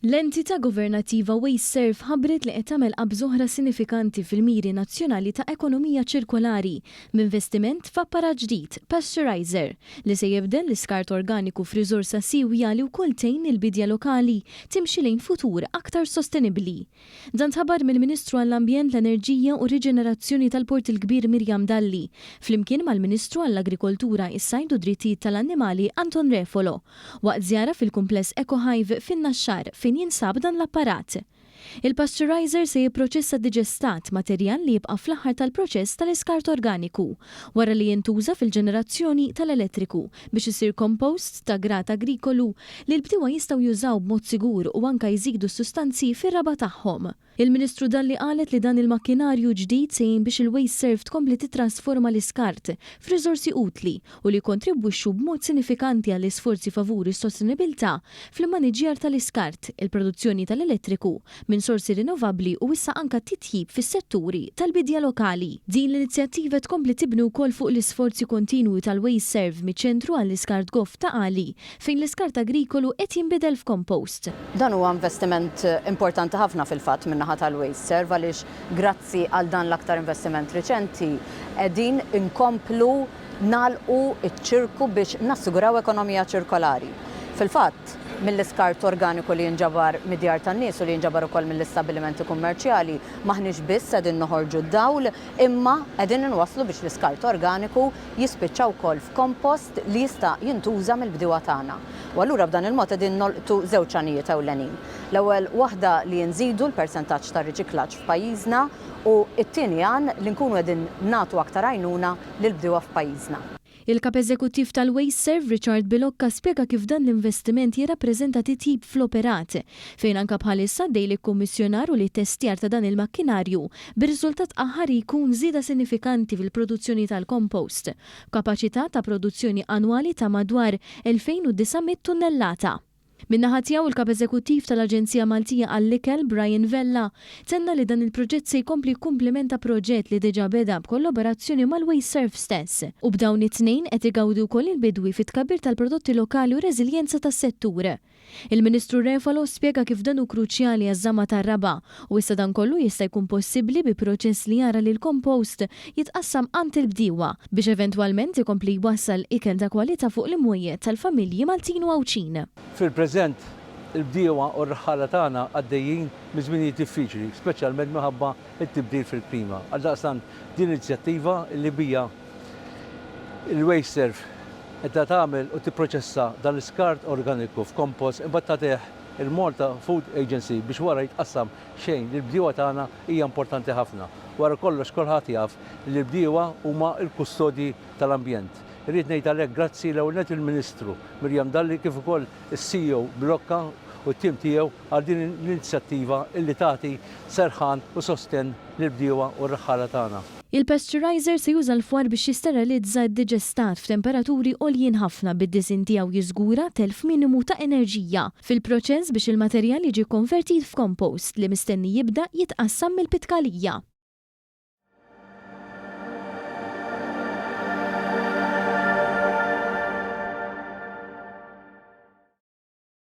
L-entità governattiva WasteServ ħabbret li qed tagħmel qabża oħra sinifikanti fil-miri nazzjonali ta' ekonomija ċirkolari b'investiment f'apparat ġdid, pasteurizer, li se jibdel l-iskart organiku f'riżorsa siewja li wkoll tgħin lill-biedja lokali timxi lejn futur aktar sostenibbli. Dan tħabbar mill-Ministru għall-Ambjent, l-Enerġija u r-Riġenerazzjoni tal-Port il-Kbir Miriam Dalli, flimkien mal-Ministru għall-Agrikoltura, is-Sajd u d-Drittijiet tal-Annimali Anton Refolo, waqt żjara fil-kumpless Ecohive fin-Naxxar fejn jinsab dan l-apparat. Il-pasteurizer se jipproċessa diġestat, materjal li jibqa' fl-aħħar tal-proċess tal-iskart organiku, wara li jintuża fil-ġenerazzjoni tal-elettriku biex isir kompost ta' grad agrikolu li l-bdiewa jistgħu jużaw b'mod sigur u anke jżidu s-sustanzi fir-raba' tagħhom. Il-Ministru Dalli qalet li dan il-makkinarju ġdid se jgħin biex il-WasteServ tkompli tittrasforma l-iskart f'riżorsi utli u li jikkontribwixxu b'mod sinifikanti għall-isforzi favur is-sostenibilità fl-immaniġġjar tal-iskart, il-produzzjoni tal-elettriku minn sorsi rinnovabbli u issa anke t-titjib fis-setturi tal-biedja lokali. Din l-inizjattiva tkompli tibni wkoll fuq l-isforzi kontinwi tal-WasteServ miċ-Ċentru għall-Iskart Goff Ta' Qali fejn l-iskart agrikolu qed jinbidel f'kompost. Dan huwa investiment importanti ħafna fil-fatt min-naħa tal-WasteServ għaliex grazzi għal dan l-aktar investiment riċenti qegħdin inkomplu nagħlqu ċ-ċirku biex nassiguraw ekonomija ċirkolari. Fil-fatt, mill-iskart organiku li jinġabar mid-djar tan-nies u li jinġabar ukoll mill-istabbilimenti kummerċjali m'aħniex biss qegħdin noħorġu d-dawl imma qegħdin inwasslu biex l-iskart organiku jispiċċa wkoll f'kompost li jista' jintuża mill-bdiewa tagħna. U allura b'dan il-mod qegħdin nolqtu żewġ għanijiet ewlenin. L-ewwel waħda li nżidu l-persentaġġ ta' riċiklaġġ f'pajjiżna u t-tieni għan li nkunu qegħdin nagħtu aktar għajnuna lill-bdiewa f'pajjiżna. Il-Kap Eżekuttiv tal-WasteServ, Richard Bilocca spjega kif dan l-investiment jirrappreżenta titjib fl-operat, fejn anke bħalissa għaddej l-ikkummissjonar u l-ittestjar ta' dan il-makkinarju, bir-riżultat aħħari jkun żieda sinifikanti fil-produzzjoni tal-compost, b'kapaċità ta' produzzjoni annwali ta' madwar 2,900 tunnellata. Min-naħa tiegħu, il-Kap Eżekuttiv tal-Aġenzija Maltija għall-Ikel, Brian Vella, tenna li dan il-proġett se jkompli jikkumplimenta proġett li diġà beda b'kollaborazzjoni mal-WasteServ stess. U b'dawn it-tnejn qed igawdi wkoll il-bidwi fit-tkabbir tal-prodotti lokali u r-reżiljenza tas-settur. Il-Ministru Refalo spjega kif dan hu kruċjali għaż-żamma tar-raba' u issa dan kollu jista' jkun possibbli bi proċess li jara li l-kompost jitqassam għand il-bdiewa biex eventwalment ikompli jwassal ikel ta' kwalità fuq l-imwejjed tal-familji Maltin u Għawdxin. Fil-preżent, il-bdiewa u r-raħħala tagħna għaddejjin minn żminijiet diffiċli, speċjalment minħabba t-tibdil fil-klima. Għaldaqstant, din l-inizjattiva li bija l-WasteServ qiegħda tagħmel u tipproċessa dan l-iskart organiku f'kompost imbagħad tagħtih il-Malta Food Agency biex wara jitqassam xejn lill-bdiewa tagħna hija importanti ħafna. Wara kollox kulħadd jaf li l-bdiewa huma l-kustodji tal-ambjent. Irrid ngħid għalhekk grazzi l-ewwel nett lill-Ministru Miriam Dalli kif ukoll is-CEO Bilocca u t-tim tiegħu għal din l-inizjattiva illi tagħti serħan u sostenn lill-bdiewa u r-raħħala tagħna. Il-pasteurizer se juża l-fwar biex jisterelizza d-diġestat f'temperaturi għoljin ħafna bid-disinn tiegħu jiżgura telf minimu ta' enerġija fil-proċess biex il-materjal jiġi kkonvertit f'kompost li mistenni jibda jitqassam mill-Pitkalija.